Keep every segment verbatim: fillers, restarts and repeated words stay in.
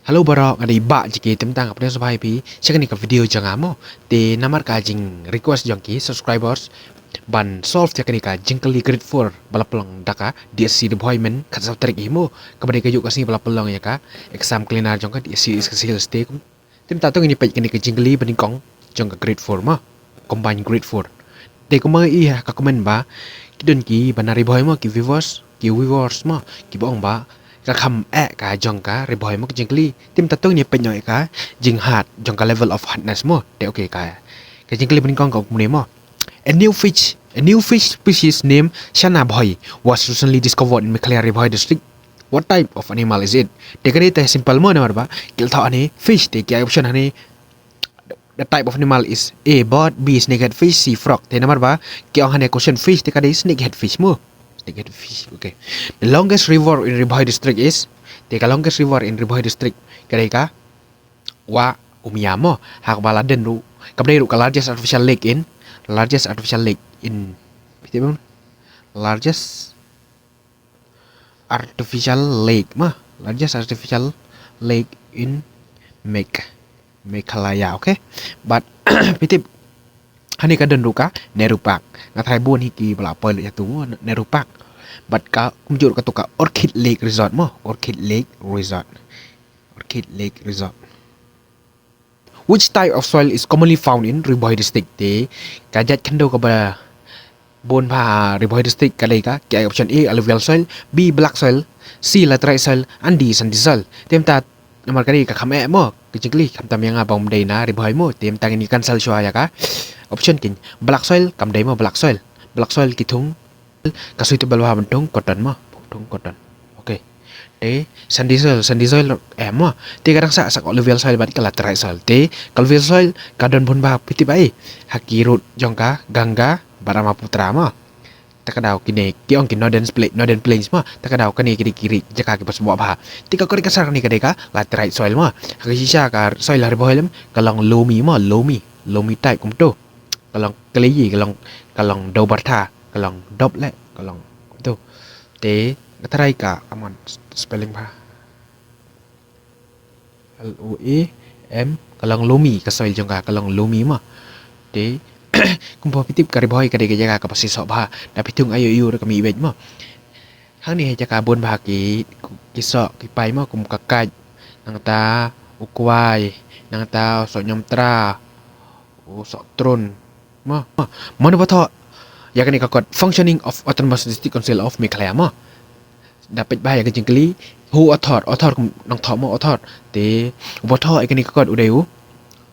Hello baroh, nga dei Bah J K, te mynta nga pdiang sngewbha ïa phi sha kane ka video jong nga mo. Te namar ka jing request jong ki subscribers ban solve ïa kane ka jingkylli grade four ba la pynlong da ka D S C Ri Bhoi mynne khatsaw tarik hi mo, kaba dei ka juk ka sngi ba la pynlong ïa ka exam cleaner jong ka D S C East Khasi Hills. Te kum, te mynta to ngin ïa peit kane ka jingkylli banyngkong jong ka grade four mo, combined grade four. Te kumba nga ïohi ha ka comment ba ki don kiba na Ri Bhoi mo, ki viewers, ki viewers mo, kiba ong ba ka kham eh ka jong ka Ri Bhoi mo ka jingkylli. Te mynta to ngin ïa peit noh ïa ka jinghard jong ka, level of hardness mo. Te okay, ka ka jingkylli banyngkong ka ong kumne mo: A new fish, a new fish species named Shana Bhoi was recently discovered in Meghalaya Ri Bhoi district. What type of animal is it? Te ka dei te simple mo, namar ba ki la thoh hangne fish, te ki ai option hangne. The type of animal is A bird, B snakehead fish, C frog. Te namar ba ki ong hangne question fish, te ka dei snakehead fish mo. Snakehead fish. Okay. The longest river in Ri Bhoi district is, te ka longest river in Ri Bhoi district ka dei ka Wah Umia mo. Ha kaba la don ruh, kaba dei ruh ka largest artificial lake in, largest artificial lake in, largest artificial lake mo, largest artificial lake in Meg Meghalaya. Okay. But phi tip, hangne ka don ruh ka Nehru Park. Nga tharai bun hi kiba la poi lut ïa tu mo, Nehru Park. But ka kumjuh ruh katu ka Orchid Lake Resort mo, Orchid Lake Resort. Orchid Lake Resort. Which type of soil is commonly found in Ri Bhoi district? Te ka jait khyndew kaba bun bha ha Ri Bhoi district ka dei ka, ki ai option: A alluvial soil, B black soil, C laterite soil and D sandy soil. Te mynta namar ka dei ka kham eh mo ka jingkylli, khamtam ïa nga ba ngam dei na Ri Bhoi mo, te mynta ngin ïa cancel shuwa ïa ka option keiñ. Black soil kam dei mo, black soil. Black soil ki thung, ka suitable bha ban thung cotton mo, thung cotton. Okay. Te sandy soil, sandy soil em mo. Te ka dang sah sa ka alluvial soil bad ka laterite soil. Te ka alluvial soil ka don bun bha, phi tip, ha ki rud jong ka Ganga, Brahmaputra mo. Te ka daw kine ki ong ki northern pla-, northern plains mo. Te ka daw kane ki dei ki ri, jaka kiba sboh bha. Te ka correct answer kane ka dei ka laterite soil mo. Ha ka jingshisha ka soil ha Ri Bhoi lem ka long loamy mo, loamy, loamy type kumto. Ka long clayey, ka long, ka long dewbyrtha, ka long dub leh, ka long kumto. Te nga tharai ka, aman, spelling bha. L O A M, ka long loamy, ka soil jong ka, ka long loamy mo. Te kumba phi tip ka Ri Bhoi ka dei ka jaka kaba shisha bha, da phi thung aïu aïu ruh ka mih beit mo. Hangne ha jaka bun bha ki, ki soh ki pai mo, kum ka kait, nangta u kwai, nangta u soh ñiamtra, u soh trun mo. Mo, mano ba thoh ïa kane ka kot, Functioning of Autonomous District Council of Meghalaya mo. Da peit bha ïa ka jingkylli, who authored, author kum nongthoh mo, author. Te uba thoh ïa kane ka kot u dei u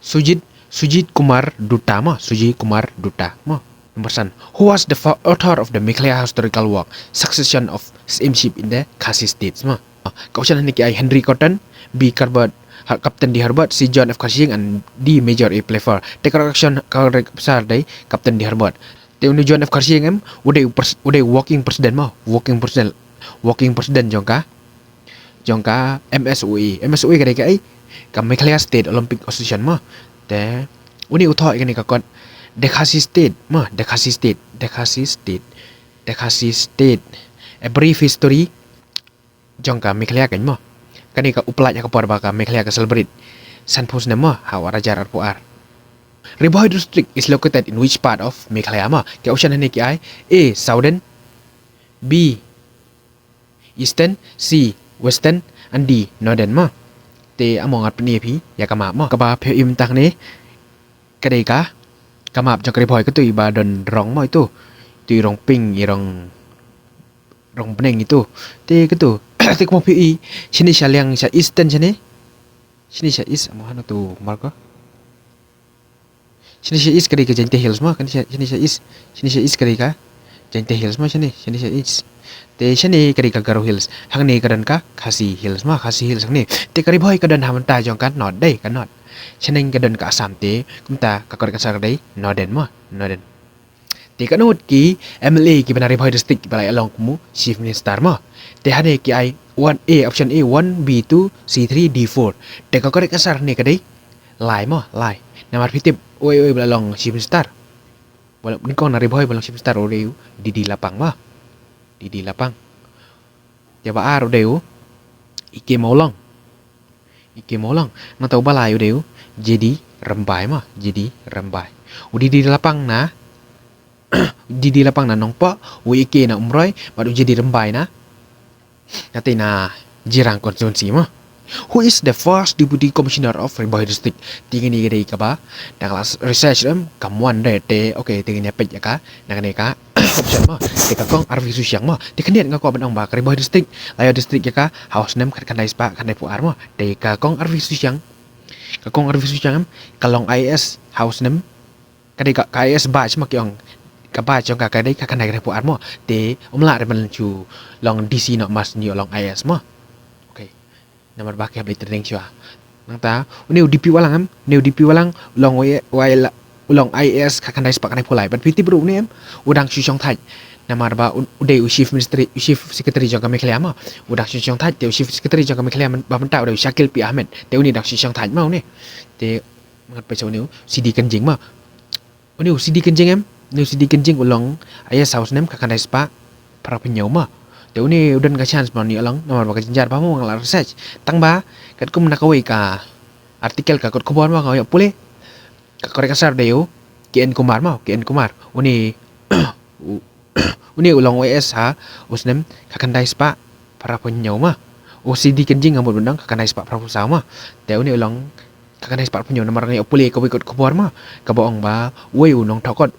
Sujit, Sujit Kumar Dutta mo, Sujit Kumar Dutta mo. Number san, who was the fo-, author of the Meghalaya Historical Work, Succession of Sahibship in the Khasi States mo? Ka option hangne ki ai: Henry Cotton, B Cuthbert, Har-, Captain D Herbert, C John F Kharshiing and D Major A Playfair. Te ka correct option, ka correct answer dei Captain D Herbert. Te une u John F Kharshiing em, u dei u pres-, u dei working president mo, working president, working president jong ka, jong ka M S O A. M S O A ka dei kaei? Ka Meghalaya State Olympic Association mo. Te une u thoh ïa kane ka kot The Khasi State mo, The Khasi State, The Khasi State, The Khasi State, A Brief History jong ka Meghalaya keiñ mo. Kane ka u pynlait ha ka por ba ka Meghalaya ka celebrate sanphew snem mo, ha u ar hajar arphew ar. Ri Bhoi district is located in which part of Meghalaya mo? Ki option hangne ki ai: A Southern, B Eastern, C Western and D Northern mo. Te amo ngan pyni ïa phi ïa ka map mo, kaba phi ïohi mynta hangne ka dei ka, ka map jong ka Ri Bhoi, katu i ba don rong mo itu. Itu i rong pink, i rong, rong bneng itu. Te katu, te kumba phi ïohi, shane sha liang sha eastern shane. Shane sha east, amo hano tu mark ko. Shane sha east ka dei ka Jaintia Hills mo, shane sha, shane sha east, shane sha east ka dei ka Jaintia Hills mo, shane, shane sha east. Te shane ka dei ka Garo Hills, hangne ka don ka Khasi Hills mo, Khasi Hills hangne. Te ka Ri Bhoi ka don ha mynta jong ka north, dei ka north. Shane ka don ka Assam, te kumta ka correct answer ka dei northern mo, northern. Te katno ngut ki M L A kiba na Ri Bhoi district kiba la ïa long kum u Chief Minister mo? Te hangne ki ai one A, option A one, B two, C three, D four. Te ka correct answer hangne ka dei lai mo, lai. Namar phi tip uei uei ba la long Chief Minister? Ba la, nyngkong na Ri Bhoi ba long Chief Minister u dei u D D Lapang mo. D D Lapang. Te ba ar u dei u E K Mawlong. Ike Mawlong. Nangta u ba lai u dei u J D Rymbai mo, J D Rymbai. U D D Lapang na, D D Lapang na Nongpoh, u Ike na Umroi bad u J D Rymbai na, nangta na Jirang constituency mo. Who is the first Deputy Commissioner of Ri Bhoi District? Te kane ka dei kaba dang la research em, ka mon de te, okay, te kane peit ïa ka na kane ka option mo. Te ka Kong R V Susiang mo. Te khyndiat nga kwah ban ong ba ka Ri Bhoi District la ïoh district ïa ka ha u snem khatkhyndai spah khyndaiphew ar mo. Te ka Kong R V Susiang, ka Kong R V Susiang em, ka long I A S ha u snem, ka dei ka, ka I A S batch mo ki ong, ka batch jong ka ka dei khatkhyndai khyndaiphew ar mo. Te um lah re ban shu long D C noh, mas ngi long I A S mo. Okay. Namar ba ki hap leit training shuwa. Nangta une u D P Walang em, une u D P Walang u long, u long I A S khatkhyndai spah khyndaiphew lai. Bad phi tip ruh une em, u dang shu shong thait. Namar ba u dei u Chief Ministry, u Chief Secretary jong ka Meghalaya mo. U dang shu shong thait, te u Chief Secretary jong ka Meghalaya ba mynta u dei u Shakil P Ahmed. Te une dang shu shong thait mo une. Te ngat peit sa une u C D Kynjing mo. Une u C D Kynjing em, une u C D Kynjing u long I A S ha u snem khatkhyndai spah phraphew hynñiew mo. Te une u don ka chance ban ïoh long, namar ba ka jynjar ba mo nga la research. Tang ba katkum na kawei ka article ka kot khubor mo nga ïoh pule, ka correct answer dei u K N Kumar mo, K N Kumar. Une u, une u long I A S ha u snem khatkhyndai spah phraphew hynñiew mo. U C D Kynjing nga mut ban ong khatkhyndai spah phraphew saw mo. Te une u long khatkhyndai spah phraphew hynñiew namar nga ïoh pule kawei kot khubor mo, kaba ong ba uwei u nongthoh kot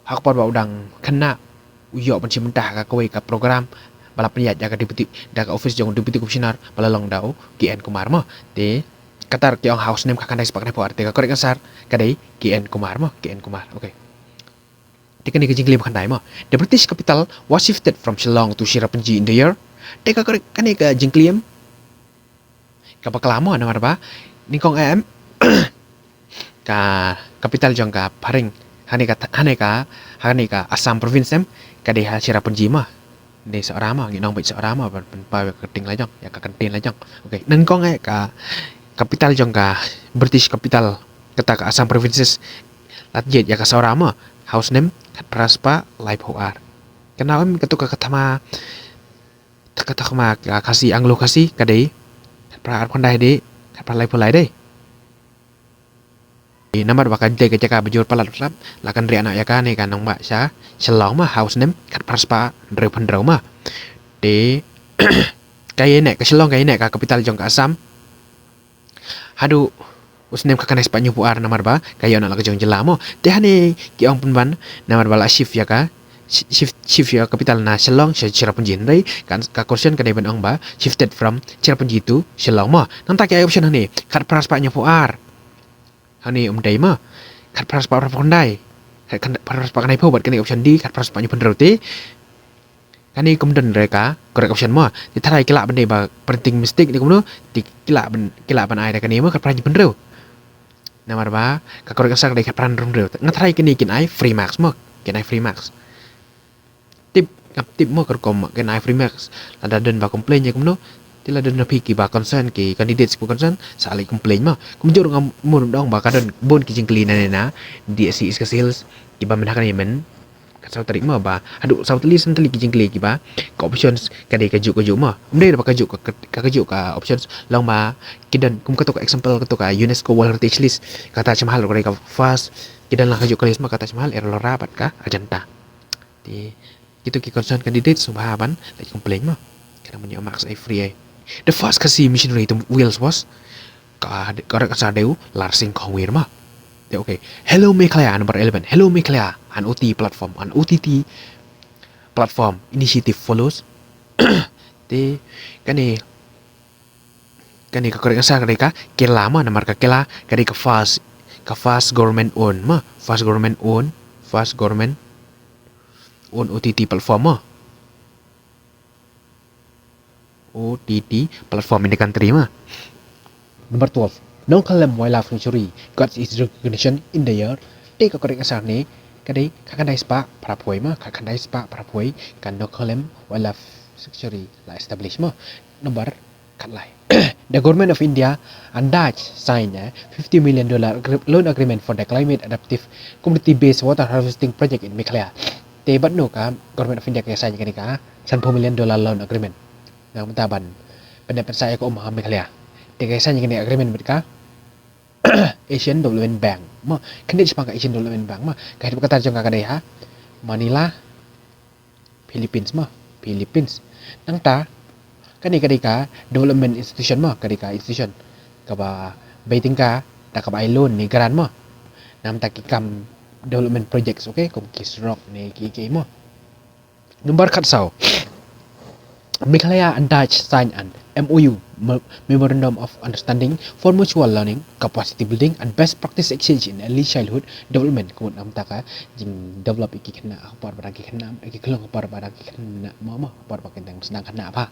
ha ka por ba u dang khynnah u ïoh ban shim bynta ha kawei ka program ba la pynïaid da ka deputy, da ka office jong u Deputy Commissioner ba la long da u K N Kumar mo. Te kata ki ong ha u snem khatkhyndai spah khyndaiphew ar, te ka correct answer ka dei K N Kumar mo, K N Kumar. Okay. Te kane ka jingkylli ba khyndai mo. The British capital was shifted from Shillong to Cherrapunji in the year. Te ka correct, kane ka jingkylli em, kaba khlaiñ mo, namar ba nyngkong em, ka capital jong ka phareng hane ka, hane ka, hane ka Assam province em, ka dei ha Cherrapunji mo. Dei Sohra mo, ngi ong beit Sohra mo, ban pynpaw ïa ka kyrteng la jong, ïa ka kyntien la jong. Okay, nyngkong eh ka capital jong ka British capital, kata ka Assam provinces, la jied ïa ka Sohra mo ha u snem khatphra spah laiphew ar. Kane em, kato ka thma, ka thma ka Khasi, Anglo Khasi, ka dei khatphra arphew khyndai dei khatphra laiphew lai dei. Namar ba ka dei ka jaka ba jur palat palat, la kynriah noh ïa kane ka nongbah sha Shillong mo ha u snem khatphra spah hynriewphew hynriew mo. Te ka ïaineh, ka Shillong ka ïaineh ka capital jong ka Assam haduh u snem khatkhyndai spah hynñiewphew ar, namar ba ka ïoh na la ka jong jylla mo. Te hane ki ong pynban namar ba la shift ïa ka, shift, shift ïa ka capital na Shillong sha Cherrapunji, hynrei ka, ka question ka dei ban ong ba shifted from Cherrapunji to Shillong mo. Nangta ki ai option hane, khatphra spah hynñiewphew ar. Hane um dei mo. Khatphra spah phraphew khyndai, khatphra spah khyndaiphew bad kane option D, khatphra spah hynñiewphew hynriew. Te kane kam don re ka correct option mo. Te tharai ki lah ban dei ba printing mistake ne kumno, te ki lah ban, ki lah ban ai da kane mo, khatphra hynñiewphew hynriew. Namar ba ka correct answer ka dei khatphra hynriew. Nga tharai kane kin ai free marks mo, kin ai free marks. Tip, ngam tip mo ka rukom kin ai free marks. Lada don ba complain ïa kumno, te lada don na phi kiba concern, ki candidates kiba concern, sa leit complain mo. Kumjuh ruh nga mut ban ong ba ka don bun ki jingkylli na ne na D S C East Khasi Hills kiba mynta kane mynta ka saw tarik mo, ba haduh saw tylli san tylli ki jingkylli kiba ka options ka dei kajuh kajuh mo. Ym dei ba kajuh ka, ka, kajuh ka options, long ba ki don kum kato ka example, kato ka UNESCO World Heritage List, ka Taj Mahal ka dei ka first, ki don la kajuh ka list mo, ka Taj Mahal, Ellora bad ka Ajanta. Te kito ki concerned candidates sngewbha ban leit complain mo. Ka dang ban ïoh marks ai free ai. The first Khasi missionary to Wales was, ka, ka correct answer dei u Larsing Khongwir mo. Te okay. Hello Meghalaya number eleven. Hello Meghalaya, an O T T platform, an O T T platform initiative follows. Te kane, kane ka correct answer ka dei ka Kela mo, namar ka Kela ka dei ka first, ka first government owned mo, first government owned, first government owned O T T platform mo. O T T platform in the country mo. Number twelve. Nongkhyllem Wildlife Sanctuary got its recognition in the year. Te ka correct answer ne ka dei khatkhyndai spah phraphew wei mo, khatkhyndai spah phraphew wei ka Nongkhyllem Wildlife Sanctuary la establish mo. Number khatlai. The Government of India and Dutch signed a fifty million dollar agre-, loan agreement for the climate adaptive community based water harvesting project in Meghalaya. Te bad no ka Government of India ka sign kane ka sanphew million dollar loan agreement na ka bynta ban pyndep pynsah ïa ka um ha Meghalaya. Te ka sign ïa kane agreement bad ka Asian Development Bank mo. Khyndiat shaphang ka Asian Development Bank mo. Ka headquarter jong ka ka dei ha Manila, Philippines mo. Philippines. Nangta kane ka dei ka development institution mo, ka dei ka institution kaba bei tyngka da kaba ai loan ne grant mo. Namta ki kam development projects, okay, kum ki surok ne ki ki mo. Number khatsaw. Meghalaya and Dutch sign an M O U, me- Memorandum of Understanding for Mutual Learning, Capacity Building and Best Practice Exchange in Early Childhood Development. Ka mut namta ka jing develop ïa ki khynnah ha por ba dang ki khynnah, ïa ki khyllung ha por ba dang ki khynnah mo mo, ha por ba ki dang sdang khynnah bha.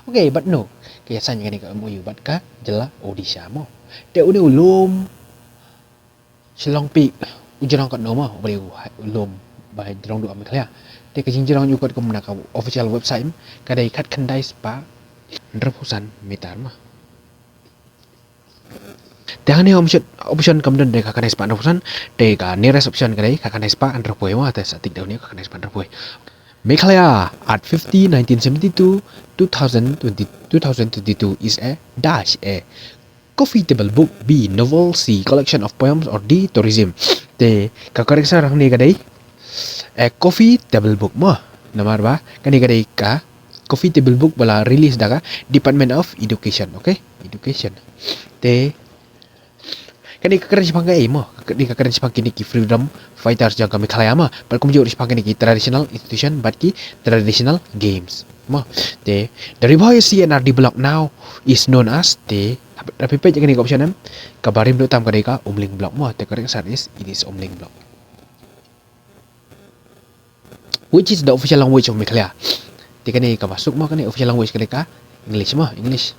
Okay, bad no, ka ïa sign ïa kane ka M O U bad ka jylla Odisha mo. Te une u lum Shillong Peak, u jrong katno mo, u briew u lum ba jrong duh ha Meghalaya. Te ka jingjrong jong u katkum na ka official website em, ka dei khatkhyndai spah hynriewphew san meter mo. Te hangne option, option kam don, dei khatkhyndai spah hynriewphew san, te ka nearest option ka dei khatkhyndai spah hynriewphew mo, te sa tik da une khatkhyndai spah hynriewphew. Meghalaya at fifty, nineteen seventy-two, two thousand twenty, two thousand twenty-two is a dash, a coffee table book, B novel, C collection of poems, or D tourism. Te ka correct answer hangne ka dei a coffee table book mo. Namar ba kane ka dei ka coffee table book ba la release da ka Department of Education, okay? Education. Te kane ka kren shaphang kaei mo? Kane ka kren shaphang kine ki freedom fighters jong ka Meghalaya mo. Bad kumjuh shaphang kine ki traditional institution bad ki traditional games mo. Te the Ri Bhoi C and R D block now is known as, te, da phi peit kane ka option em, kaba rim duh tam ka dei ka Umling block mo. Te correct answer is, it is Umling block. Which is the official language of Meghalaya? Te kane kaba suk mo, kane official language ka dei ka English mo, English.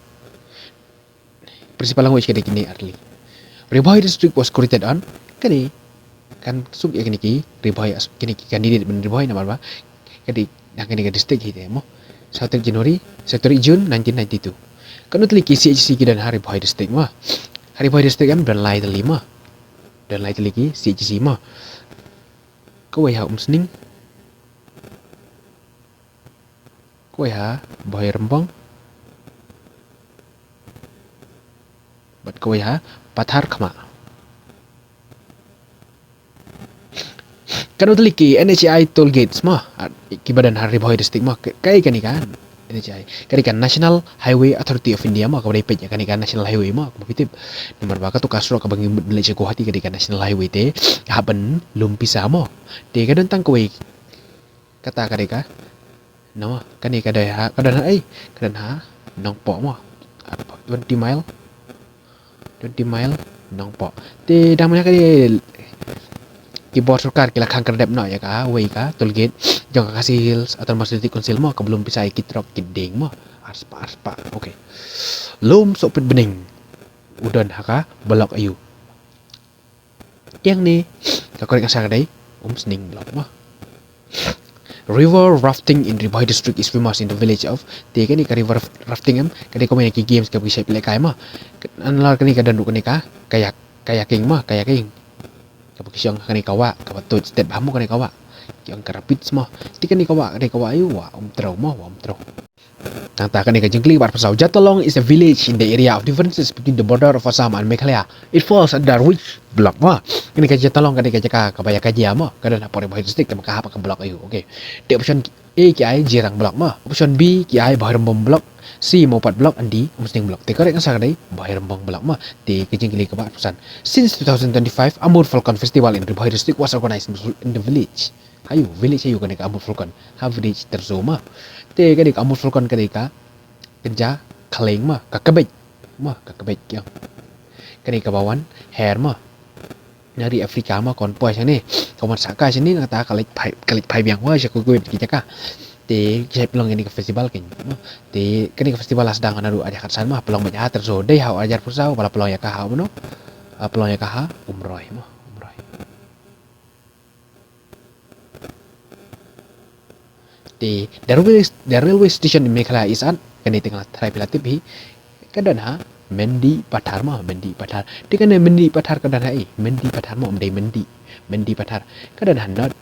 Principal language ka dei kine artylli. Ri Bhoi district was created on, kane kan suk ïa kine ki Ri Bhoi, kine ki candidate ban Ri Bhoi namar ba ka dei na kane ka district hi te mo. Saw tarik January, saw tarik June nineteen ninety-two. Katno tylli ki C H C ki don ha Ri Bhoi district mo? Ha Ri Bhoi district em don lai tylli mo. Don lai tylli ki C H C mo. Kawei ha Umsning, kawei ha Bhoirymbong, bad kawei ha Patharkhmah. Katno tylli ki N H A I toll gates mo, kiba don ha Ri Bhoi district mo? Kaei kane ka N H A I? Ka dei ka National Highway Authority of India mo, kaba dei peit ïa kane ka National Highway mo, kaba phi tip. Namar ba kato ka surok kaba ngi mut ban leit sha Guwahati ka dei ka National Highway te hap ban lum pisa mo. Te ka don tang kawei kata ka dei ka, no, kane ka dei ha, ka don ha ei, ka don ha Nongpoh mo. Twenty mile, twenty mile Nongpoh. Te dang mynta ka dei ki bor sorkar ki la khang khyrdep noh ïa kawei ka toll gate jong ka Khasi Hills Autonomous District Council mo, kaba lum pisa ïa ki trok ki dieng mo. Arspah, arspah. Okay. Lum Sohpit Bneng u don ha ka block aiu? Ïa hangne ka correct answer ka dei Umsning block mo. River rafting in Ri Bhoi district is famous in the village of. Te kane ka river rafting em, ka dei kumne ki games kaba ki shait lehkai mo. Nalor kane ka don ruh kane ka kayak, kayaking mo, kayaking. Kaba ki shong ha kane ka wah kaba tuid stet bha mo, kane ka wah ki ong ka rapids mo. Te kane ka wah ka dei ka wah aiu? Wah Umtrew mo, wah Umtrew. Nangta kane ka jingkylli kaba arphew saw. Jatalong is a village in the area of differences between the border of Assam and Meghalaya. It falls under which block mo? Kane ka Jatalong ka dei ka jaka kaba ïa ka jia mo, ka don hapoh Ri Bhoi district, te ka hap ha ka block aiu? Okay. Te option A ki ai Jirang block mo, option B ki ai Bhoirymbong block, C Mawpat block, and D Umsning block. Te correct answer ka dei Bhoirymbong block mo. Te ka jingkylli kaba arphew san. Since two thousand twenty-five, Amur Falcon Festival in Ri Bhoi district was organized in the village. Ha aiu? Village aiu kane ka Amur Falcon? Ha village Terzo mo. Te kane ka Amur Falcon ka dei ka kynja khleng mo, ka kbej mo, ka kbej ki ong. Kane kaba wan her mo na ri Africa mo, ka wan poi shane, ka wan sah kai shane, nangta ka leit phai, ka leit phai biang wai sha kiwei kiwei ki jaka. Te ki shait pynlong kane ka festival keiñ mo. Te kane ka festival la sdang naduh ar hajar khatsan mo, pynlong beit ha Terzo, dei ha ar hajar arphew saw ba la pynlong ïa ka ha mano? Ah, pynlong ïa ka ha Umroi mo, Umroi. Te the railway, the railway station in Meghalaya is at, kane te nga la tharai phi la tip hi, ka don ha Mendipathar mo, Mendipathar. Te kane Mendipathar ka don ha ei? Mendipathar mo, ym dei Mendi. Mendipathar ka don ha North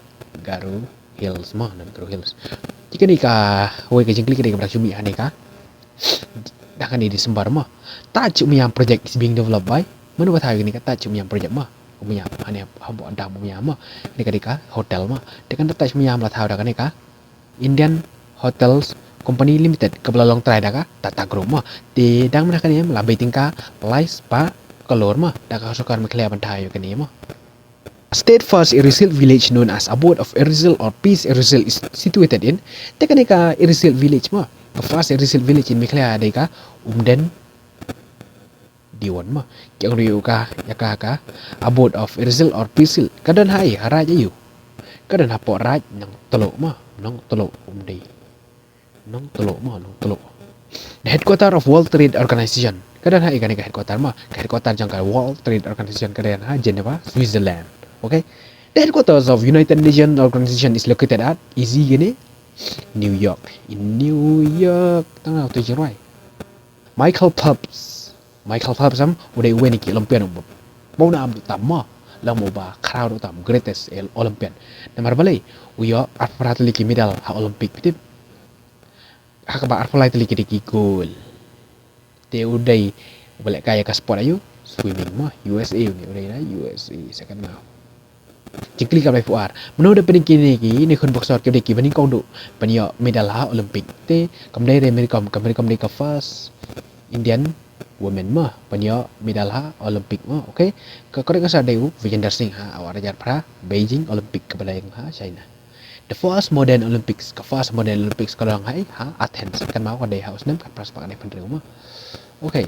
Garo Hills mo, North Garo Hills. Te kane kawei ka jingkylli ka dei kaba dang shu mih ha kane ka Da kane December mo. Taj Umiam project is being developed by. Mano ba thaw ïa kane ka Taj Umiam project mo. Umiam, hane hapoh dam Umiam mo. Kane ka dei ka hotel mo. Te kane Taj Umiam la thaw da kane ka Indian Hotels Company Limited kaba la long trai da ka Tata Group mo. Te dang mynta kane la bei tyngka lai spah klur mo. Da ka sorkar Meghalaya ban thaw ïa kane mo. A state first Irisilk village known as Abode of Irisilk or Peace Irisilk is situated in. Te kane ka Irisilk village mo. Ka first Irisilk village in Meghalaya dei ka Umden Diwon mo. Ki ong ruh ïa ka, ïa ka ka Abode of Irisilk or Peace Silk. Ka don ha ei, ha Raid aiu? Ka don hapoh Raid Nongtluh mo. Nongtluh Umdei. Nongtluh mo, Nongtluh. The headquarter of World Trade Organization. Ka don ha ei kane ka headquarter mo. Ka headquarter jong ka World Trade Organization ka don ha Geneva, Switzerland. Okay. The headquarters of United Nations Organization is located at, is kane, New York. In New York. Tang na tu jingrwai. Michael Phelps. Michael Phelps em u dei uwei na ki Olympian uba pawnam ruh tam mo, lane uba khraw ruh tam, greatest Olympian. Namar balei? U ïoh arphew phra tylli ki medal ha Olympic, phi tip. Ha kaba arphew lai tylli ki dei ki gold. Te u dei uba lehkai ïa ka sport aiu? Swimming mo. U S A une u dei na U S A second mo. Jingkylli kaba laiphew ar. Mano da pdeng kine ki, ne khun boxer kiba dei kiba nyngkong duh ban ïoh medal ha Olympic? Te kam dei re Mary Kom, ka Mary Kom dei ka first Indian woman mo ban ïoh medal ha Olympic mo, okay? Ka correct answer dei u Vijender Singh ha ar hajar phra Beijing Olympic kaba la ïeng ha China. The first modern Olympics, ka first modern Olympics ka long ha, ha Athens, kan mo ka dei ha u snem khatphra spah khathynriew mo. Okay.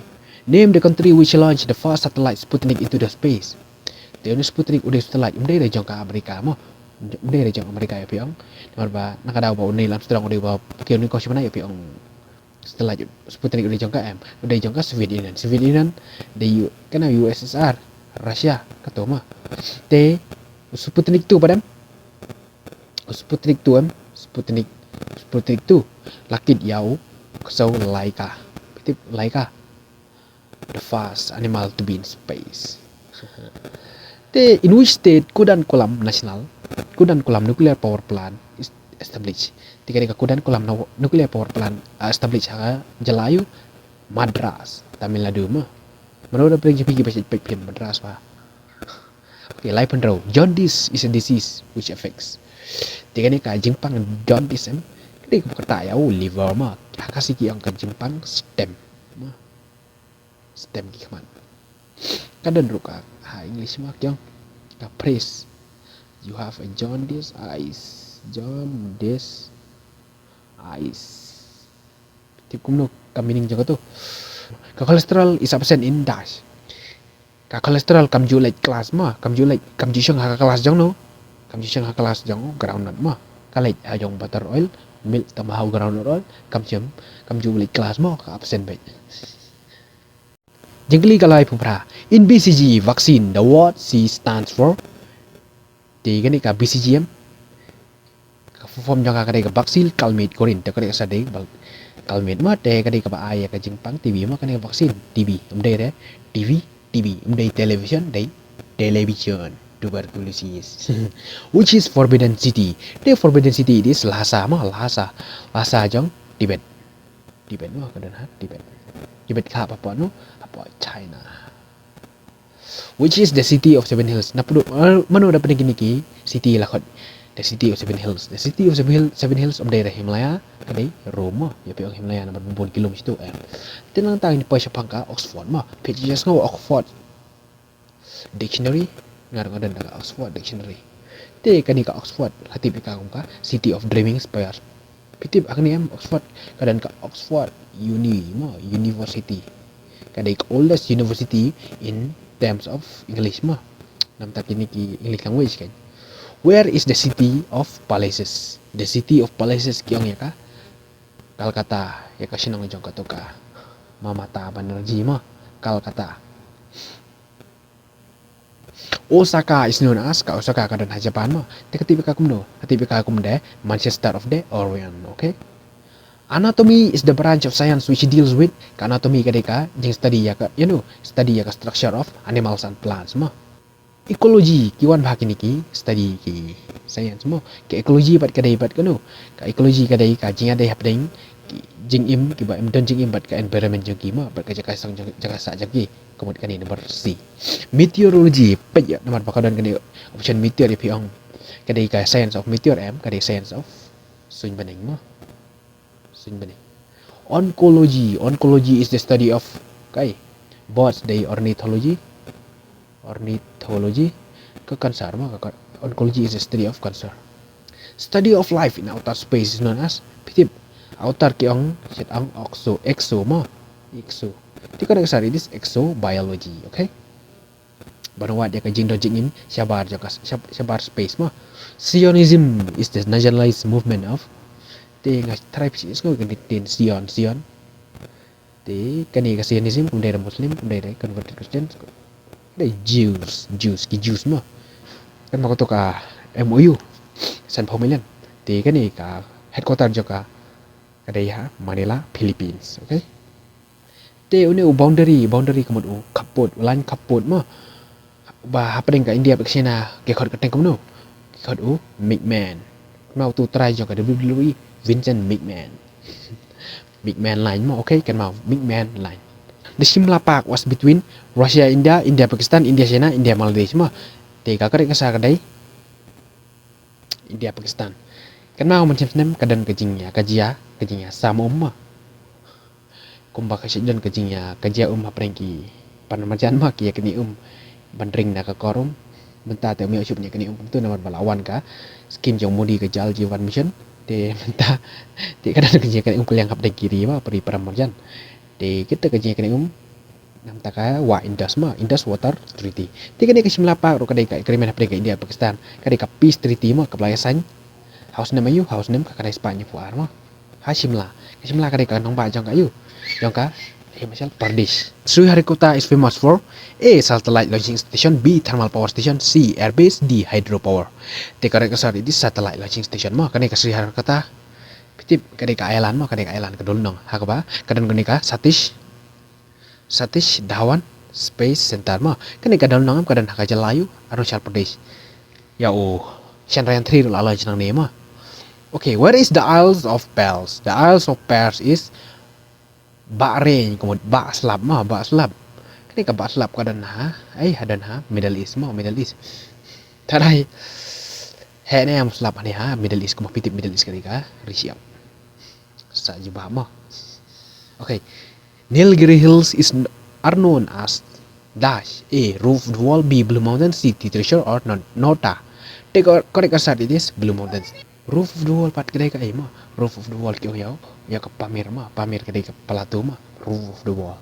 Name the country which launched the first satellite Sputnik into the space. Te une Sputnik u dei satellite, um dei re jong ka Amerika mo. Um dei re jong Amerika ïa phi ong. Namar ba na ka daw ba u Neil Armstrong u dei ba pyrkhing ïa u, ïa phi ong. Satellite Sputnik u dei jong ka em, u dei jong ka Soviet Union. Soviet Union dei u, kane U S S R, Russia, kato mo. Te u Sputnik two pat em. U Sputnik two em, Sputnik, Sputnik two la kit ïa u ksew Laika. Phi tip Laika. The first animal to be in space. Te in which state Kudankulam National, Kudankulam Nuclear Power Plant is established? Te kane ka Kudankulam nu-, Nuclear Power Plant, ah, establish ha ka jylla aiu? Madras, Tamil Nadu mo. Mano da pdeng jong phi kiba shait peit phim Madras ba. Okay, laiphew hynriew. Jaundice is a disease which affects. Te kane ka jingpang jaundice em, ka dei kaba ktah ïa u liver mo. Ha Khasi ki ong ka jingpang stem mo. Stem ki khmat. Ka don ruh ka ha English mo, ki ong ka phrase, "You have a jaundice eyes." Jaundice eyes. Tip kumno ka meaning jong kato? Ka cholesterol is absent in dash. Ka cholesterol kam ju leit klas mo, kam ju leit, kam ju shong ha ka klas jong no. Kam ju shong ha ka klas jong groundnut mo. Ka leit ha jong butter oil, milk, tang ba ha u groundnut oil kam shong, kam ju leit klas mo, ka absent beit. Jingkylli ka laiphew phra. In B C G vaccine, the word C stands for. Te kane ka B C G em, ka full form jong ka ka dei ka bacillus calmette-guerin, te ka dei ka sa dei bal-, calmette mo, te ka dei kaba ai ïa ka jingpang T B mo, kane ka vaccine T B. Um dei re T V, T B. Um dei television, dei television. Tuberculosis. Which is forbidden city? Te forbidden city it is Lhasa mo, Lhasa. Lhasa jong Tibet. Tibet mo, ka don ha Tibet. Tibet ka hap hapoh no, hapoh China. Which is the city of seven hills? Naduh, eh, mano da pdeng kine ki city la khot the city of seven hills? The city of seven hill, seven hills um dei re Himalaya, ka dei Rome mo. Ïa phi ong Himalaya namar bun ki lum shatu em. Te nangta ngin poi shaphang ka Oxford mo. Phi ju sngew Oxford Dictionary, nga ruh nga don da ka Oxford Dictionary. Te kane ka Oxford la tip ïa ka kum ka City of Dreaming Spire. Phi tip ha kane em Oxford, ka don ka Oxford Uni mo, University. Ka dei ka oldest university in terms of English mo. Namta kine ki English language kan. Where is the city of palaces? The city of palaces ki ong ïa ka Calcutta, ïa ka shnong jong kato ka Mamata Banerjee mo, Calcutta. Osaka is known as, ka Osaka ka don ha Japan mo. Te ka tip ïa ka kumno? Ka tip ïa ka kum the Manchester of the Orient, okay? Anatomy is the branch of science which deals with, ka anatomy ka dei ka jingstudy ïa ka, you know, study ïa ka structure of animals and plants mo. Ecology ki wan bha kine ki study ki science mo. Ka ecology pat ka dei pat kano? Ka ecology ka dei ka jingïadei hapdeng ki jingim, kiba em don jingim bad ka environment jong ki mo, bad ka jaka sah jong, jaka sah jong ki. Ka mut kane number C. Meteorology, peit ïa, namar ba ka don kane option meteor ïa phi ong. Ka dei ka science of meteor em, ka dei science of suiñ bneng mo. Suiñ bneng. Oncology, oncology is the study of, kaei, birds, dei ornithology. Ornithology, ka cancer mo, ka, ka, oncology is the study of cancer. Study of life in outer space is known as, phi tip, outer ki ong, shit ong, oxo, exo mo, exo. Te ka dei ka sari, this exobiology, okay? Ban wad ïa ka jingdon jingim shabar jong ka, shab-, shabar space mo. Zionism is the nationalist movement of, te nga try phi sngew ka ktien Zion, Zion. Te kane ka Zionism, kum dei da Muslim, kum dei da converted Christians, dei Jews, Jews, ki Jews mo. Kan ma kato ka M O U, san phew million. Te kane ka headquarter jong ka, ka dei ha Manila, Philippines, okay? Te une u boundary, boundary ka mut u khappud, u line khappud mo. Ba hapdeng ka India bad ka China, ki khot kyrteng kumno? Ki khot u McMahon. Mo utu u trai jong ka W W E, Vincent McMahon. McMahon line mo, okay, kan mo McMahon line. The Shimla Park was between Russia, India, India, Pakistan, India, China, India, Bangladesh mo. Te ka kane ka sar ka dei India, Pakistan. Kan mo mynshem snem ka don ka jingïa, ka jia, ka jingïa sam um mo. Kumba ka shait don ka jingïa, ka jia um hapdeng ki para marjan mo, ki ïa kane um ban ring na ka kor um. Mynta te um ïoh shuh ban ïa kane um kumto namar ba la wan ka skim jong Modi ka Jal Jeevan Mission. Te mynta te ka don ka jingïa kane um ka liang hapdeng ki ri mo, ri para marjan. Te kita ka jingïa kane um namta ka wah Indus mo, Indus Water Treaty. Te kane ka Shimla Park ruh ka dei ka agreement hapdeng ka India Pakistan. Ka dei ka peace treaty mo, kaba la ïa sign ha u snem aïu, ha u snem khatkhyndai spah hynñiewphew ar mo. Ha Shimla. Ka Shimla ka dei ka nongbah jong ka aïu, jong ka Himachal Pradesh. Sriharikota is famous for A, satellite launching station, B, thermal power station, C, airbase, D, hydropower. Te ka dei ka sar, it is satellite launching station mo, kane ka Sriharikota. Phi tip, ka dei ka island mo, ka dei ka island, ka dulnong. Ha kaba ka don kane ka Satish Satish Dhawan Space Center mo. Kane ka dulnong em, ka don ha ka jylla aïu, Arunachal Pradesh. Ïa u Chandrayaan three ruh la launch nangne mo. Okay, where is the Isles of Pearls? The Isles of Pearls is Bahrain, ka mut Bah Slap mo, Bah Slap. Kane ka Bah Slap ka don ha, eh, ha don ha Middle East mo, Middle East. Tharai heh ne em slap hangne ha Middle East, kumba phi tip Middle East ka dei ka ri shyiap. Sa jubab mo. Okay. Nilgiri Hills is n-, are known as dash. A, Roof of the Wall, B, Blue Mountains, C, Tea Treasure, or no-, Nota. Te ka, correct answer it is Blue Mountains. Roof of the Wall pat ka dei kaei mo? Roof of the Wall ki ong ïa u, ïa ka Pamir mo, Pamir ka dei ka plateau mo. Roof of the Wall.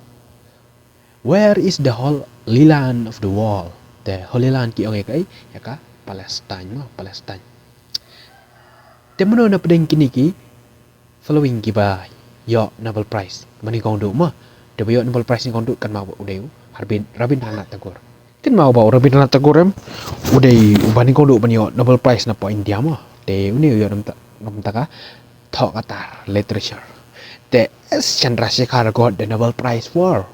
Where is the Holy Land of the World? The Holy Land ki ong ïa kaei? Ïa ka Palestine mo, Palestine. Te mano na pdeng kine ki following kiba ïoh Nobel Prize ba nyngkong duh mo? Te ba ïoh Nobel Prize nyngkong duh kan mah u dei u Harbin-, Rabindranath Tagore. Kan mah u ba u Rabindranath Tagore em, u dei uba nyngkong duh ban ïoh Nobel Prize na poh India mo. Te une u ïoh namta, namta ka thoh ka tar, literature. Te S Chandrasekhar got the Nobel Prize for,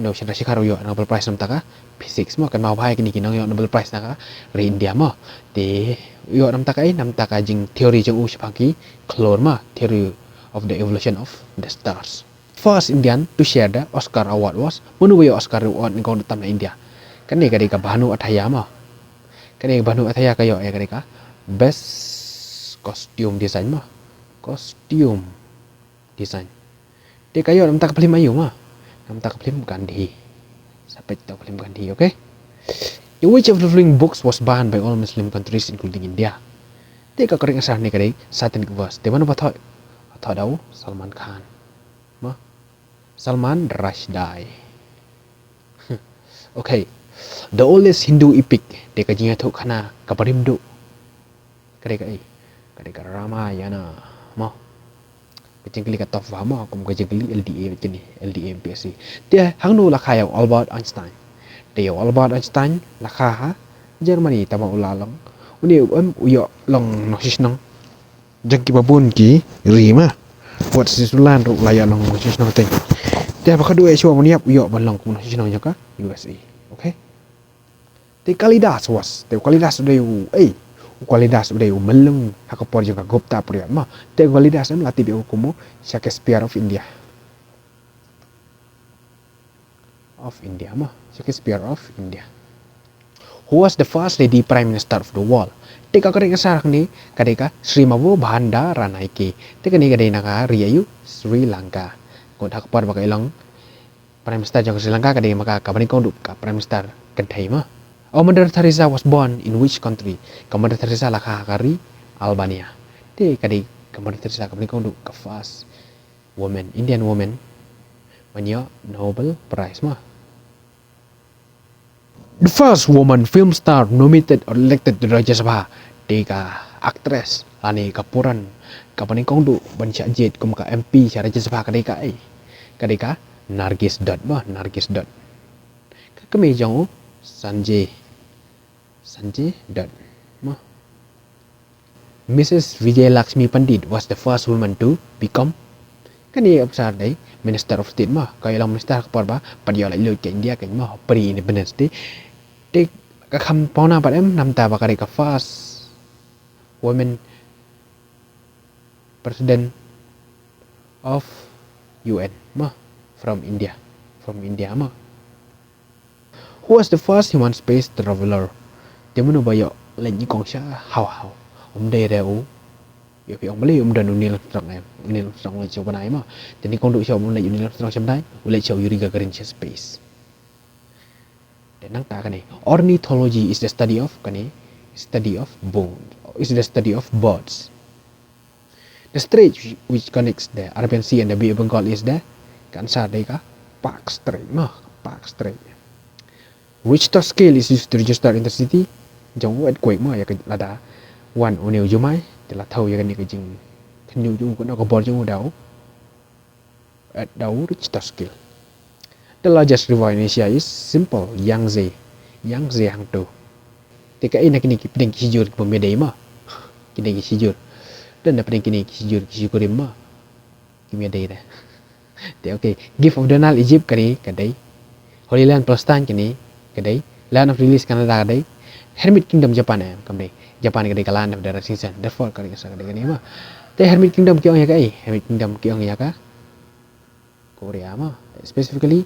no, Chandrasekhar u ïoh Nobel Prize namta ka physics mo, kan mah u ba ha kine ki nongïoh Nobel Prize na ka ri India mo. Te u ïoh namta ka, eh, namta ka jing theory jong u shaphang ki khlur mo, theory of the evolution of the stars. First Indian to share the Oscar award was, mano ba ïoh Oscar award nyngkong tam na India? Kane ka dei ka Bhanu Athaya mo. Kane ka Bhanu Athaya ka ïoh ïa kane ka best costume design mo. Costume design. Te ka ïoh namta ka film aïu mo? Namta ka film Gandhi. Sa peit to film Gandhi, okay? Which of the following books was banned by all Muslim countries including India? Te ka correct answer ne ka dei Satanic Verse. Te mano ba thoh? Thoh da u Salman Khan. Mo? Salman Rushdie. Okay. The oldest Hindu epic. Te ka jingïathuhkhana kaba rim duh. Ka dei kaei? Ka dei ka Ramayana. Mo? Ka jingkylli ka tough bha mo, kum ka jingkylli L D A kine, L D A M P S C. Te hangno la kha ïa u Albert Einstein? Te ïa u Albert Einstein la kha ha Germany, tangba u la long, une u em u ïoh long nongshishnong jong kiba bun ki ri mo. Wat Switzerland ruh la ïoh long nongshishnong te. Te ba ka duh eh shuwa ban ïap u ïoh ban long kum nongshishnong jong ka U S A. Okay? Te Kalidas was, te Kalidas u dei u, eh, Kalidas u dei u myllung ha ka por jong ka Gupta period mo. Te Kalidas em la tip ïa u kum u Shakespeare of India. Of India mo. Shakespeare of India. Who was the first lady prime minister of the world? Te ka kren ka sar hangne ka dei ka Srimati Bandaranaike. Te kane ka dei na ka ri ïa u Sri Lanka. Ngut ha ka por ba ka i long Prime Minister jong Sri Lanka ka dei ma ka, ka ba nyngkong duh ka Prime Minister kynthei mo. Oh, Mother Teresa was born in which country? Ka Mother Teresa la kha ha ka ri Albania. Te ka dei ka Mother Teresa ka ba nyngkong duh ka first woman, Indian woman, ban ïoh Nobel Prize mo. The first woman film star nominated or elected to Rajya Sabha. Te ka actress lane ka puran ka ba nyngkong duh ban shah jied kum ka M P sha Rajya Sabha ka dei ka ei? Ka dei ka Nargis Dutt mo, Nargis Dutt. Ka kmie jong u Sanjay, Sanjay Dutt mo. Missus Vijayalakshmi Pandit was the first woman to become, kane officer dei Minister of State mo, ka ïa long minister ha ka por ba pat ïoh laitluid ka India ka mo, pre-independence day. Te ka kham pona pat em namta ba ka dei ka first women president of U N mo, from India, from India mo. Who was the first human space traveler? Te mano ba ïoh leit nyngkong sha haw haw? Um dei re u, ïoh phi ong balei um don u Neil Armstrong em? U Neil Armstrong u leit sha u bnai mo. Te nyngkong duh sha um leit u Neil Armstrong sha bnai, u leit sha u Yuri Gagarin sha space. Te nangta kane, ornithology is the study of, kane, study of bird, is the study of birds. The strait which connects the Arabian Sea and the Bay of Bengal is the, ka answer dei ka Pak Strait mo, Pak Strait. Richter scale is used to register intensity jong u earthquake mo, ïa ka lada wan une u jumai te la thew ïa kane ka jingkhynñiuh jong u, kano ka bor jong u da u, eh, da u Richter scale. The largest river in Asia is simple, Yangtze. Yangtze hangto. Te kaei na kine ki pdeng ki shijur ki bym ïadei mo? Kine ki shijur. Don na pdeng kine ki shijur ki shikurim mo, kim ïadei de. Te okay, Gift of the Nile Egypt ka dei, ka dei. Holy Land Palestine kane ka dei. Land of Release Canada ka dei. Hermit Kingdom Japan em, kam dei. Japan ka dei ka land of the rising sun. Therefore ka dei ka sa ka dei kane mo. Te Hermit Kingdom ki ong ïa kaei? Hermit Kingdom ki ong ïa ka Korea mo, specifically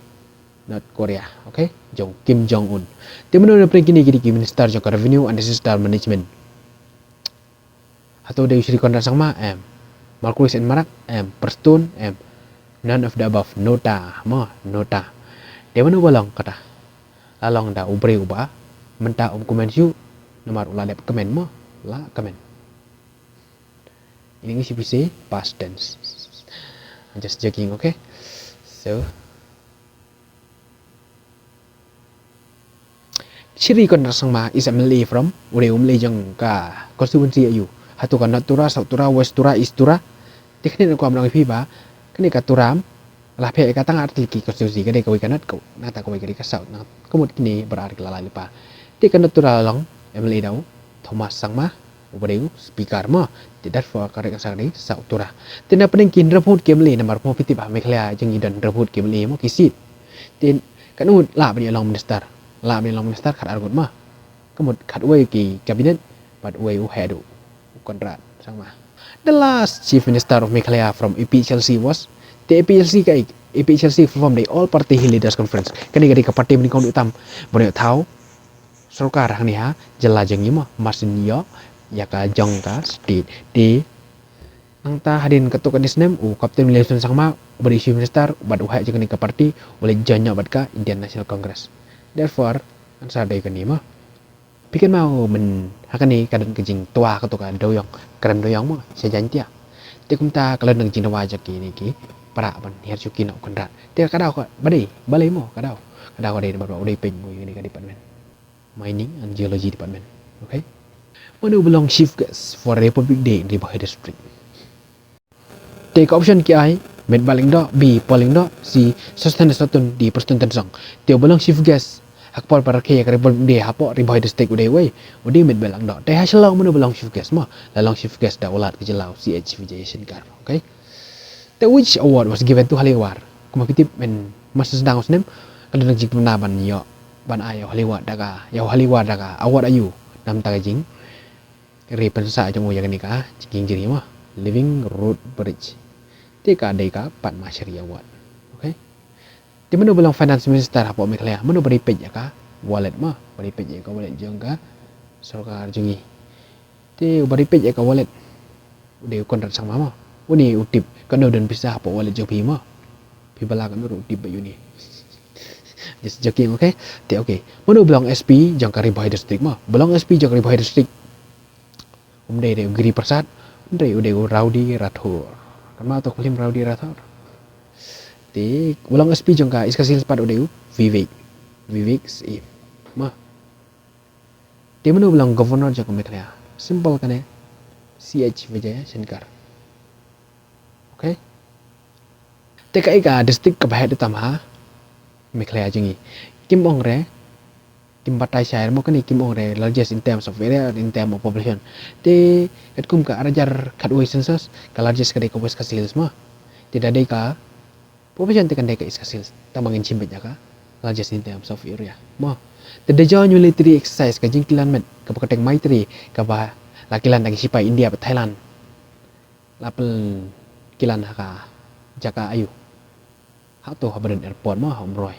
North Korea, okay, jong Kim Jong Un. Te mano na pdeng kine ki dei ki minister jong ka Revenue and Disaster Management? Hato dei u Shri Conrad Sangma? Em. Marcuise N Marak? Em. Prestone? Em. None of the above. NOTA mo, NOTA. Te mano ba long kata? La long da u briew uba mynta um kmen shuh, namar u la dep kmen mo, la kmen. In English we say past tense. I'm just joking, okay? So, Shri Conrad Sangma is M L A from, u dei u M L A jong ka constituency ïa u? Hato ka North Tura, South Tura, West Tura, East Tura? Te kane ngan kwah ban ong ïa phi ba kane ka Tura, la phi ïa ka tang ar tylli ki constituency, ka dei kawei ka North, ka, nangta kawei ka dei ka South, nang ka mut kine baroh ar ki la lai lypa. Te ka North Tura la long M L A da u Thomas Sangma, uba dei u speaker mo. Te therefore ka right answer ka dei South Tura. Te na pdeng ki hynriewphew ngut ki M L A, namar mo phi tip ha Meghalaya jong ngi don hynriewphew ngut ki M L A mo, ki seat. Te katno ngut lah ban ïa long minister? Lah ban ïa long minister khatar ngut mo. Ka mut khatwei ki cabinet bad uwei u heh duh, u Conrad Sangma. The last chief minister of Meghalaya from A P H L C was, te A P H L C kaei? A P H L C full form dei All Party Hill Leaders Conference. Kane ka dei ka party ba nyngkong duh tam ban ïoh thaw sorkar hangne ha jylla jong ngi mo, mar shen ïoh ïa ka jong ka state. Te nangta hadien katto katne snem u Captain Williamson Sangma uba dei chief minister bad u heh jong kane ka party u leit join noh bad ka Indian National Congress. Therefore answer dei kane mo. Phi kynmaw mynta ha kane ka don ka jingtwa kato ka dewïong, krem dewïong mo sha Jaiñtia. Te kumta ka la don ka jingtwa jong kine ki para ban hiar shuki na u Conrad. Te ka daw ka ba dei balei mo, ka daw, ka daw ka dei namar ba u dei peit mo ïa kane ka department, Mining and Geology Department. Okay. Mano ba long chief guest for Republic Day in Ri Bhoi District? Te ka option ki ai: Metbah Lyngdoh, B Paul Lyngdoh, C Sosthenes Sohtun, D Prestone Tynsong. Te uba long chief guest ha ka por ba rakhe ïa ka Republic Day hapoh Ri Bhoi District u dei uwei? U dei Metbah Lyngdoh. Te ha Shillong mano ba long chief guest mo? La long chief guest da u Lat ka jylla u C H Vijayashankar. Okay. Te which award was given to Holly War? Kumba phi tip mynta mar sdang u snem ka don ka jingpynbna ban ïoh, ban ai ïa u Holly War da ka, ïa u Holly War da ka award aïu? Namar ka jing Re pynsa jong u ïa kane ka jingkieng jri mo, Living Root Bridge. Te ka dei ka Padma Shri Award. Okay. Te mano ba long Finance Minister hapoh Meghalaya, mano ba dei peit ïa ka wallet mo, ba dei peit ïa ka wallet jong ka sorkar jong ngi. Te uba dei peit ïa ka wallet u dei u Conrad Sangma mo. Une u tip katno don pisa hapoh wallet jong phi mo. Phi ba lah katno ruh u tip ba une. Just joking, okay? Te okay. Mano ba long S P jong ka Ri Bhoi District mo. Ba long S P jong ka Ri Bhoi District, um dei, dei u Giri Prasad, um dei, u dei u Rowdy Rathore. Kynmaw to ka film Rowdy Rathore. Te ba long S P jong ka East Khasi Hills pat u dei u Vivek. Vivek Syed mo. Te mano ba long Governor jong ka Meghalaya? Simple kane, C H Vijayashankar. Okay. Te kaei ka district kaba heh tam ha Meghalaya jong ngi? Kim ong re, kim batai shai re mo, kane kim ong re largest in terms of area, in terms of population. Te katkum ka ar hajar khatwei census, ka largest ka dei ka West Khasi Hills mo. Te da dei ka population te kan dei ka East Khasi Hills. Tang ba ngin shim beit ïa ka largest in terms of area mo. Te da jia u military exercise, ka jingkilan met kaba kyrteng Maitree, kaba la kilan da ki shipai India bad Thailand, la pynkilan ha ka jaka aiu? Hato ha ba don airport mo, ha Umroi.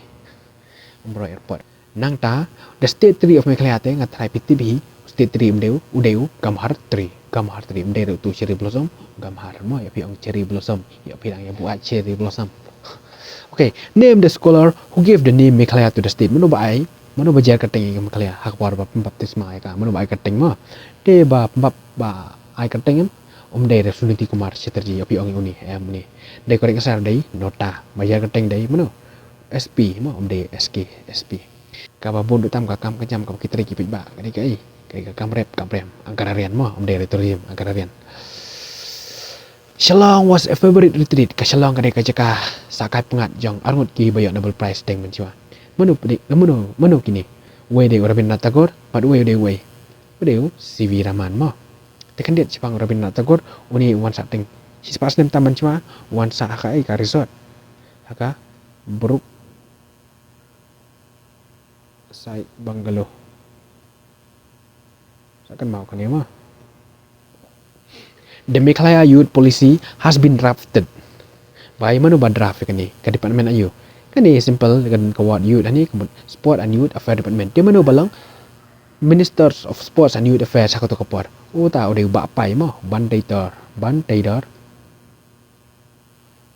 Umroi Airport. Nangta, the state tree of Meghalaya te nga tharai phi tip hi, state tree um dei u, u dei u Gamhar tree. Gamhar tree, um dei re utu cherry blossom, Gamhar mo, ïa phi ong cherry blossom, ïa phi dang ïa buaid cherry blossom. Okay, name the scholar who gave the name Meghalaya to the state. Mano ba ai, mano ba jer kyrteng ïa ka Meghalaya ha ka por ba pynbaptisma ïa ka, mano ba ai kyrteng mo? Te ba pynbap-, ba ai kyrteng em, um dei re Suniti Kumar Chatterjee, ïa phi ong ïa une, em, une. Dei correct answer dei Nohta, ba jer kyrteng dei mano? S P mo, um dei S K, S P. Kaba bun ruh tam ka kam ka jam kaba ki trei ki paidbah, ka dei kaei? Ka dei ka kam rep kam rem, agrarian mo, um dei re tourism, agrarian. Shillong was a favorite retreat. Ka Shillong ka dei ka jaka sah kai pyngngad jong arngut kiba ïoh Nobel Prize deng mynshuwa. Mano ba dei, mano, mano kine? Uwei dei u Rabindranath Tagore, bad uwei u dei uwei? U dei u C V Raman mo. Te khyndiat shaphang u Rabindranath Tagore, une u wan sah teng shispah snem tam mynshuwa, u wan sah ha kaei, ka resort, ha ka Brookside Bungalow. Sa kynmaw kane mo. The Meghalaya Youth Policy has been drafted by, mano ba draft kane? Ka department aiu? Kane simple, ka don ka word youth hangne, ka mut Sport and Youth Affairs Department. Te mano ba long Ministers of Sports and Youth Affairs ha kato ka por? Uta u dei u Bah Pai mo, Banteidor, Banteidor.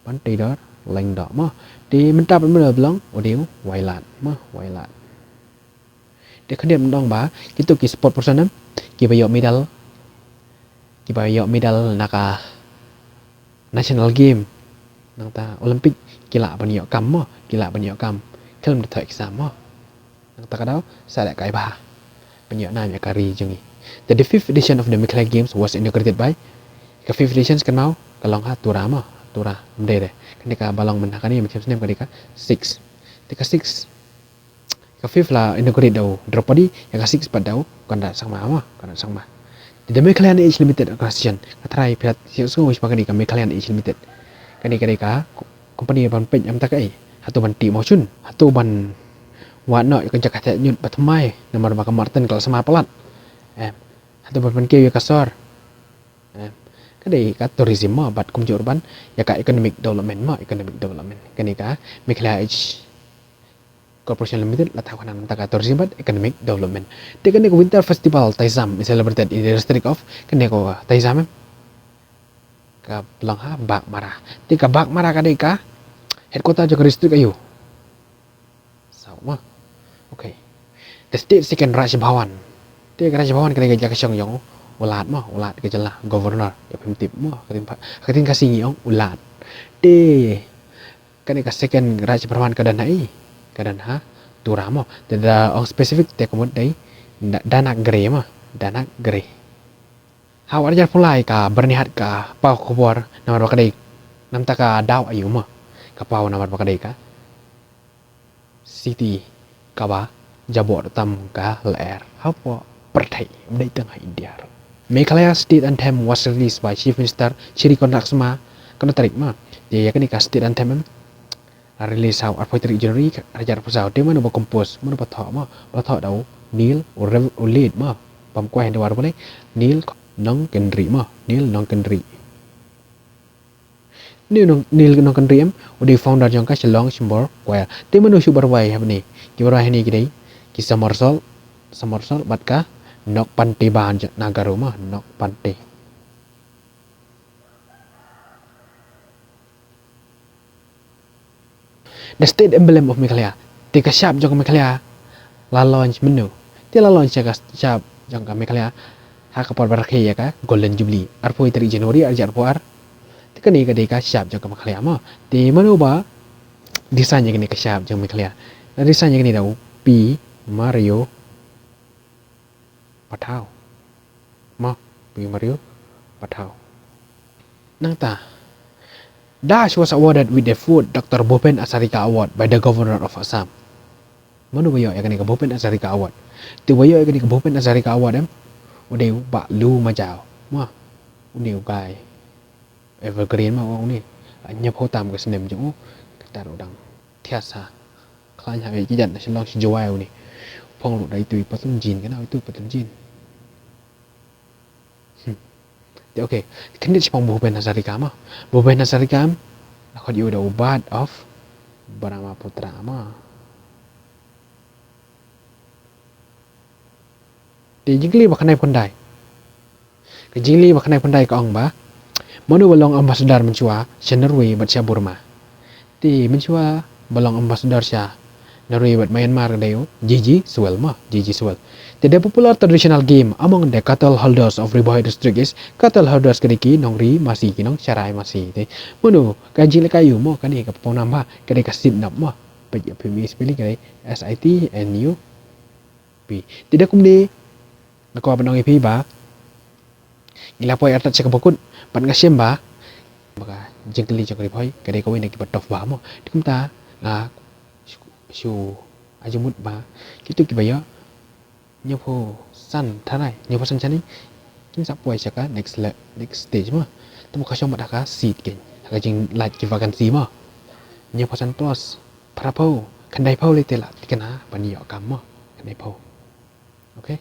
Banteidor Lyngdoh mo. Te mynta pat mano ba long? U dei u Wailadmith mo, Wailadmith. Te khyndiat ban ong ba kito ki sport person em, kiba ïoh medal, kiba ïoh medal na ka national game, nangta Olympic, ki lah ban ïoh kam mo, ki lah ban ïoh kam khlem da thoh exam mo. Nangta ka daw sa leh kai bha ban ïoh nam ïa ka ri jong ngi. The, the fifth edition of the Meghalaya Games was inaugurated by, ka fifth edition kynmaw ka long ha Tura mo, Tura, um dei re. Kane kaba long mynta kane, mynshem snem ka dei ka six. Te ka six, ka fifth la inaugurate da u Draupadi, ïa ka six pat da u Conrad Sangma mo, Conrad Sangma. The Meghalaya Age Limited Organization, nga tharai phi la sngewthuh shaphang kane ka Meghalaya Age Limited. Kane ka dei ka company ban peit, em, ta kaei? Hato ban tih mawshun? Hato ban wad noh ïa ka jaka theh ñiut ba thymmai namar ba ka Martin ka la sma palat? Em, hato ban pynkiew ïa ka sor? Em, ka dei ka tourism mo, bad kumjuh ruh ban ïa ka economic development mo, economic development. Kane ka Meghalaya Age Corporation Limited la thaw khnang na ka tourism bad economic development. Te kane ka Winter Festival Taizam is celebrated in the district of, kane ka Taizam em, ka long ha Baghmara. Te ka Baghmara ka dei ka headquarter jong ka district aiu? Sawa mo. Okay. The state second Raj Bhavan. Te ka Raj Bhavan ka dei ka jaka shong jong u Lat mo, u Lat ka jylla, governor, ïa phim tip mo, ka ktien Khasi ngi ong u Lat. Te kane ka second Raj Bhavan ka don ha i, ka don ha Tura mo. Te da ong specific te ka mut dei Da-, Danakgre mo, Danakgre. Ha u ar hajar arphew lai ka Byrnihat ka paw khubor namar ba ka dei, namar ka daw aiu mo, ka paw namar ba ka dei ka city kaba jaboh tam ka lyer hapoh pyrthei, ym dei tang ha India ruh. Meghalaya State Anthem was released by Chief Minister Shri Conrad Sangma, kano tarik mo? Te ïa kane ka State Anthem em, la release ha u arphew tarik January, ar hajar arphew saw. Te mano ba compose, mano ba thoh mo? Ba thoh da u Neil, u rev-, u late mo, bam kwai hynda u ar hajar arphew lai, Neil Nongkynrih mo, Neil Nongkynrih. Neil Nong, Neil Nongkynrih em, u dei founder jong ka Shillong Chamber Choir. Te mano shu ba rwai ha bnai? Ki ba rwai hangne ki dei ki Somersault, Somersault bad ka Nok Pante Band jong Nagaro mo, Nok Pante. The state emblem of Meghalaya. Te ka shap jong ka Meghalaya la launch mynno? Te la launch ka shap jong ka Meghalaya ha ka por ba rakhe ïa ka Golden Jubilee, arphew tarik January arhajar arphew ar. Te kane ka dei ka shap jong ka Meghalaya mo. Te mano ba design ïa kane ka shap jong Meghalaya? La design ïa kane da u P Mario Pathaw. Mo, P Mario Pathaw. Nangta, Dash was awarded with the fourth Doctor Bhupen Hazarika Award by the Governor of Assam. Mano ba ïoh ïa kane ka Bhupen Hazarika Award? Te ba ïoh ïa kane ka Bhupen Hazarika Award em, u dei u Bah Lu Majaw. Mo, u dei u guy evergreen mo, u ni. Hynñiewphew tam ka snem jong u, kata ruh u dang thiah sa. Khlaiñ ha ki jan na Shillong shi Jowai u ni. Phong ruh da itu i patlun jean, kane itu patlun jean. Hmm. Te okay, khyndiat shaphang Bhupen Hazarika mo. Bhupen Hazarika em la khot ïa u da u Bard of Brahmaputra mo. Te jingkylli ba khyndai phew khyndai. Ka jingkylli ba khyndai phew khyndai ka ong ba, mano ba long ambassador mynshuwa sha Norway bad sha Burma? Te mynshuwa ba long ambassador sha Norway bad Myanmar ka dei u J J Swell mo, J J Swell. Te the popular traditional game among the cattle holders of Ri Bhoi district is, cattle holders ka dei ki nongri masi, ki nongsharai masi. Te mano ka jingleh ka ïa u mo, kane ka pawnam ba ka dei ka sit nop mo. Peit ïa phi, mi spelling ka dei S I T N U P. Te da kumne nga kwah ban ong ïa phi ba ngi la poi artat sha kaba kut, bad nga shem ba, ba ka jingkylli jong ka Ri Bhoi ka dei kawei na kiba tough ba mo. Te kumta nga shu, shu ai jingmut ba kito kiba ïoh hynñiewphew san tharai, hynñiewphew san shane, kin sa poi sha ka next le-, next stage mo. Te mo ka shong bad ha ka seat kein, ha ka jinglait ki vacancy mo. Hynñiewphew san cross, phraphew, khyndaiphew lei te la thikna ban ïoh kam mo. Khyndaiphew. Okay.